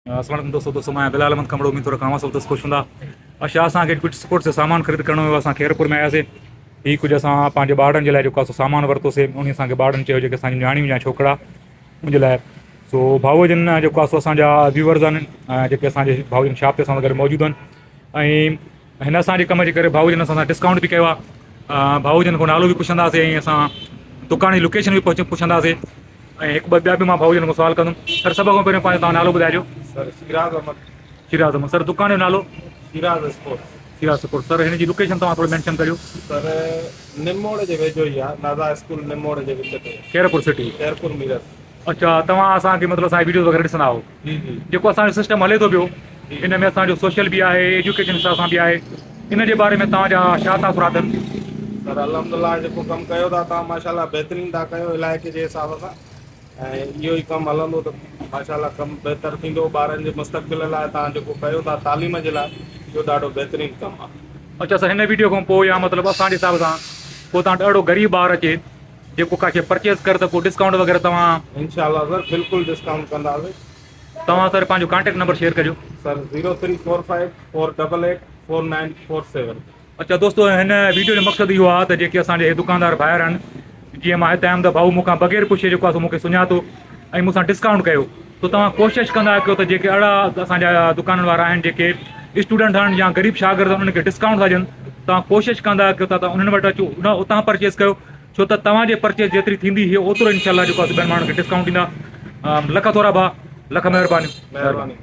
السلام عليڪم دوستو دوستو مان بلال احمد کمڙو اميد ٿو رکان اوهان سڀ دوست خوش هوندا اچا اسان کي ڪجهه اسپورٽس جو سامان خريد ڪرڻو هيو اسان خيرپور ۾ آياسي هي ڪجهه اسان پنهنجي ٻارڙن جي لاء جيڪو آهي سامان ورتوسي انهي اسان کي ٻارڙن چيو جيڪي اسان جون نياڻيون يا ڇوڪرا ان جي لاء سو ڀائو جن جيڪو آهي سو اسان جا ويورز آهن جيڪي اسان جي ڀائو جن شاپ تي اسان سان گڏ موجود آهن ۽ هن اسان جي ڪم جي ڪري ڀائو جن اسان سان ڊسڪائونٽ به ڪيو آهي ڀائو جن کان نالو به پڇنداسي ۽ اسان دڪان جي لوڪيشن به پڇنداسي ۽ هڪ ٻه ٻيا به مان ڀائو جن کان سوال ڪندم سر سڀ کان پهريون پنهنجو توهان نالو ٻڌائجو. سر شيراز احمد. شيراز احمد سر دڪان جو نالو؟ شيراز اسپورٽس. شيراز اسپورٽس سر هن جي لوڪيشن توهان ٿورو مينشن ڪريو. سر نموڙ جي ويجهو ئي آهي نازا اسڪول نموڙ جي وچ تي. خيرپور سٽي. خيرپور ميرس. اڇا توهان اسان کي مطلب اسان جا ويڊيوز وغيره ڏسندا آهيو. جي جي. جيڪو اسان جو سسٽم هلي ٿو پيو ان ۾ اسان جو سوشل به آهي ايجوڪيشن حساب سان به آهي ان جي باري ۾ توهان جا ڇا تاثرات آهن. سر الحمدلله جيڪو ڪم ڪيو ٿا توهان ماشاءالله بهترين ٿا ڪيو علائقي جي حساب سان ۽ اهو ئي ڪم هلندو ته ماشاءالله ڪم بهتر ٿيندو ٻارن جي مستقبل لاء توهان جيڪو ڪيو ٿا تعليم جي لاء اهو ڏاڍو بهترين ڪم آهي. اڇا سر هن ويڊيو کان پوء يا مطلب اسان جي حساب سان ڪو توهان وٽ اهڙو غريب ٻار اچي جيڪو ڪا شي پرچيز ڪري ته پوء ڊسڪائونٽ وغيره توهان. انشاء الله سر بلڪل ڊسڪائونٽ ڪنداسين. توهان سر پنهنجو ڪانٽيڪٽ نمبر شيئر ڪجو. Sir zero three four five four double eight four nine four seven. اچا دوستو هن ويڊيو جو مقصد اهو آهي ته جيڪي اسان جا هي دڪاندار ڀائر آهن جيئن مان هت آيم ته ڀائو مون کان بغير پڇي جيڪو آهي سو مون کي سڃاتو ۽ مون سان ڊسڪائونٽ ڪيو تو توهان ڪوشش ڪندا ڪيو ته جيڪي اهڙا اسان جا دڪانن وارا آهن جيڪي اسٽوڊنٽ آهن يا غريب شاگرد آهن انهن کي ڊسڪائونٽ ٿا ڏين توهان ڪوشش ڪندا ڪيو ته انهن وٽ اچو ان اتان پرچيز ڪيو ڇو ته توهان جي پرچيز جيتري ٿيندي هي اوترو انشاء الله جيڪو آهي ٻين ماڻهن کي ڊسڪائونٽ ڏيندا لک ٿورا ڀاء لک مهربانيون مهرباني.